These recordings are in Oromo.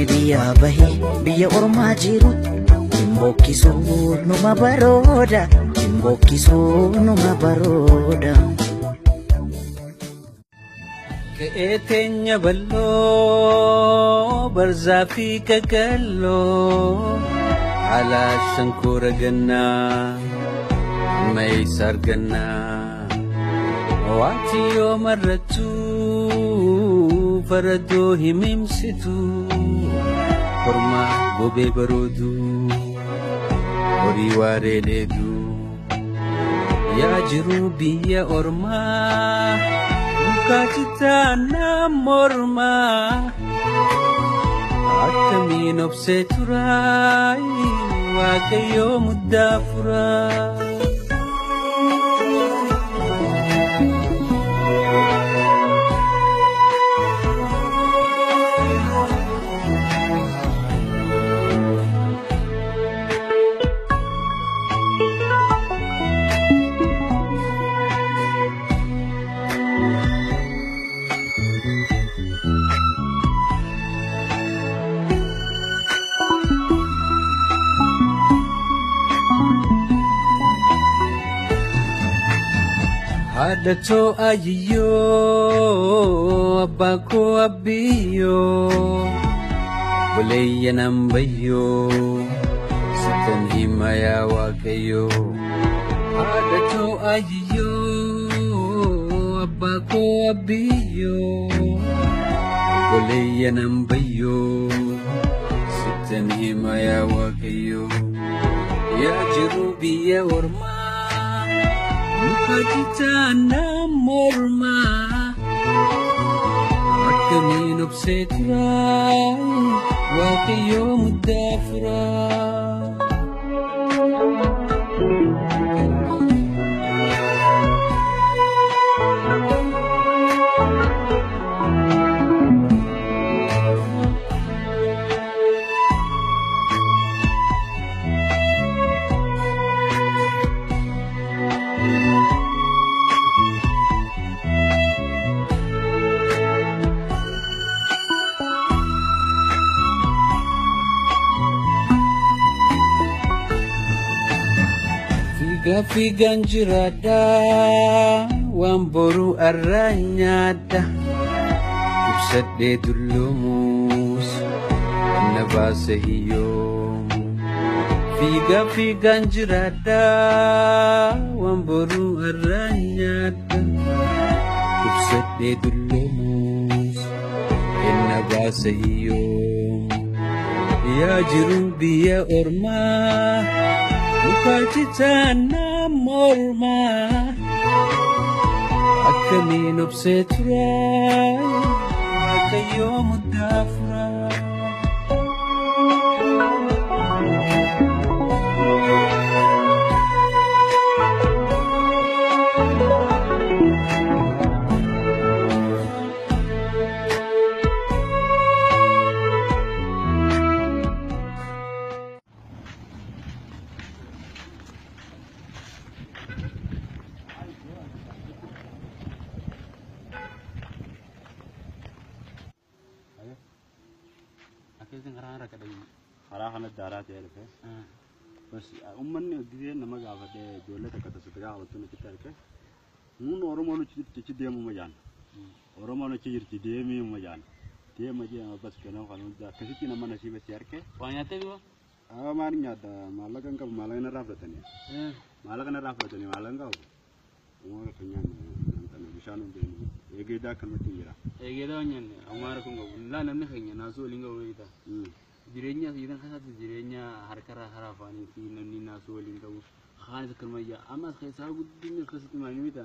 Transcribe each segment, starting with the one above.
Namni biyyaa bahee biyya ormaa jiru hin bokkisuu numa barooda, hin bokkisuu numa barooda. Qe'ee teenya bal'oo barzaa fi qaqalloo haala shankoora gannaa amma eessa argannaa waati yoo marrattu faradoo himimsitu kormaa gobee baroodu horii waaree dheedu yaa jiruu biyya ormaa duukaa citaa naam mormaa akkamiin obsee turaay waaqayyoo muddaa furaa. Haadhatoo ayiyyoo abbaa koo abbiyyoo buleeyya nan bayyoo sittan hima yaa waaqayyoo. Haadhatoo ayiyyoo abbaa koo abbiyyoo buleeyya nan bayyoo sittan hima yaa waaqayyoo. Yaa jiruu biyya ormaa. Muka na mormaa akkamiin obsee turaa waaqayyoo muddaa furaa. Fiigaa fiigaan jiraadha waan boruu arraa nyaadha. Ibsadhee dulloomus na baasa hiyyoomu. Fiigaa fiigaan jiraadha waan boruu arraa nyaadha. Ibsadhee dulloomus na baasa hiyyoomu. Yaa jiruu biyya ormaa muka citaa na mormaa akkamiin obsee turaa waaqayyoo muddaa furaa. Akkasiin karaa rakkadha. Karaa kanatti daaraa ta'ee dhufe. Bas uummanni gisee nama gaafadhee ijoollee takka tasatti gaafattu nutti arge. Nuun Oromoon achi deemuma jaan. Oromoon achi jirti deemuma jaan. Deema deema bas ganama kan hunda akkasitti nama nasiiba si arge. Waa nyaattee bifa? Haa maal nyaadda maallaqa hin qabu maallaqa narraa fudhatanii. Maallaqa narraa fudhatanii maallaqa hin qabu. Uumaa kan nyaannu bishaan hin eegeedaa akkanumatti hin jira. Eegeedaa waan nyaanne ammaa rakkoon qabu. Laa namni keenya naasuu waliin qabu beektaa. Jireenya asiitan keessatti jireenya harkarraa karaa afaanii fi namni naasuu waliin qabu. Kaanis akkanuma ijaa amma as keessaa guddinni as keessatti maal mita.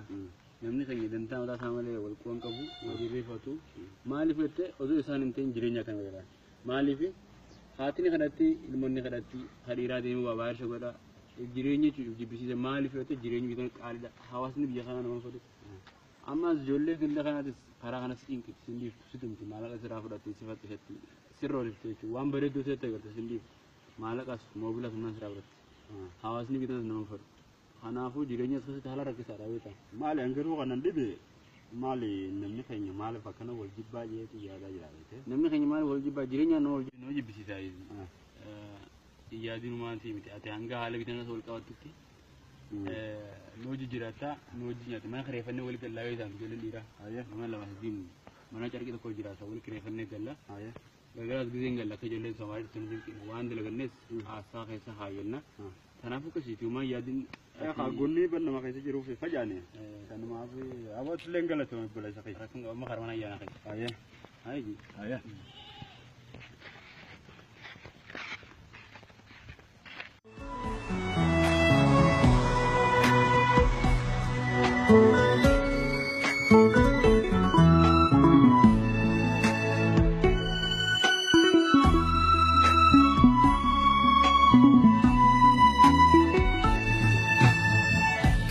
Namni keenya dantaa mataa isaa malee wal quban qabu waliin reeffatu. Maaliif jettee osoo isaan hin ta'in jireenya akkana godha. Maaliif haatini kadhatti ilmoonni kadhatti kadhiiraa deemuu baabaa godha. Jireenya jechuun jibbisiisa maaliif jettee jireenyi biyya kana qaaliidha. Hawaasni biyya kanaa nama fedhu. Ammas ijoollee ganda kanaatis karaa kanas cinqiti sin dhiiftu si tumti maallaqa sirraa fudhatte si faxxisatti sirra olifte jechuudha. Waan bareedduu ta'e agarte sin dhiiftu maallaqas moobilas humnaan sirraa fudhatti. Hawaasni biyya kanas nama fedhu. Kanaafuu jireenya as keessatti haala rakkisaadha beektaa. Maali an garuu kanan dhibe Maali namni keenya maaliif akkana wal jibbaa jeetu yaadaa jira beekte? Namni keenya maal wal jibbaa jireenyaan nama wal nama jibbisiisaa yaadinumaan miti ati hanga haala bitanaa wal qabattutti nu hojii jiraattaa nu hojii nyaata mana kireeffannee wal gallaa yoo isaan ijoolleen dhiiraa nama lama sadiin mana carqii tokko jiraata wal kireeffannee galla gargaraas gizeen galla akka ijoolleen Somaaliitti nu jinqine waan dalagannes haasaa keessa haayyanna kanaafuu akkasiiti uumaan yaadin. Gonni ban nama keessa jiruuf facaane. Kanumaaf abbootillee hin galatoomi obboleessa keessa. Rakkoon qabama karaa mana ayyaana keessa. Ayyee. Haayyi. Ayyee.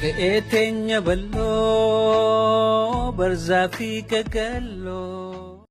Qe'ee teenya bal'oo barzaa fi qaqalloo.